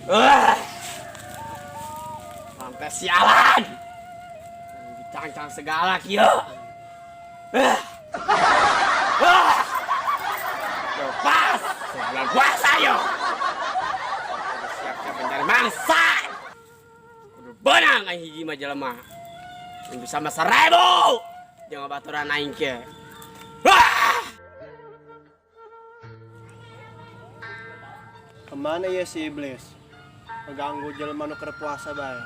Wah. Sampai sialan. Dicangcang segala kieu. Ah. Ah. Lepas, sebulan puasa yo. Siap-siap mencari mangsa. Kudu benang aing hiji mah jelema. Yang bisa mah 1000. Jangan baturan aing ke. Wah! Kemana ya si iblis? Ngeganggu jelema nu keur puasa bae.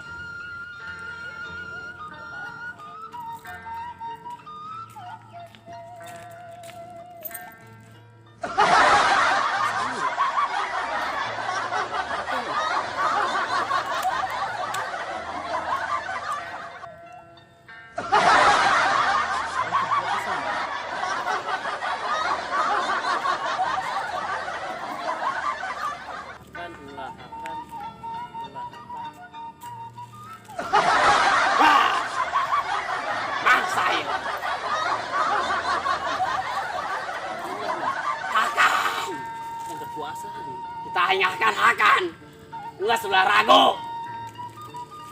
Akan ulah akan ulah akan. Wah! Mangsa ya. Hakan. Yang berpuasa nih. Kita hanyakan Hakan. Enggak sebelah ragu.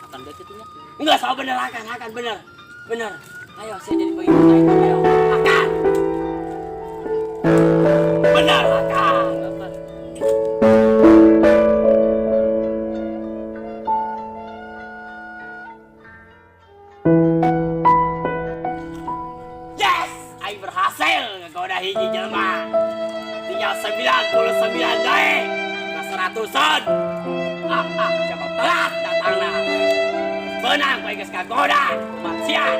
Akan baik itunya. Enggak sama bener Hakan, Hakan bener. Bener. Ayo saya jadi pengikut aing. Ayo Hakan. Bener Hakan. Akan. Yes, aing berhasil ngegoda hiji jelema. Tinggal 99 deui. Nah 100-an. Ah, ah, coba telat datangna. Benang kowe geus kagoda, maksiat.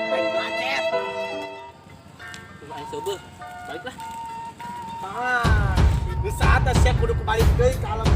Aing macet. Coba aing coba. Baiklah. Ah, geus saatnya sia kudu kebalik deui ka alam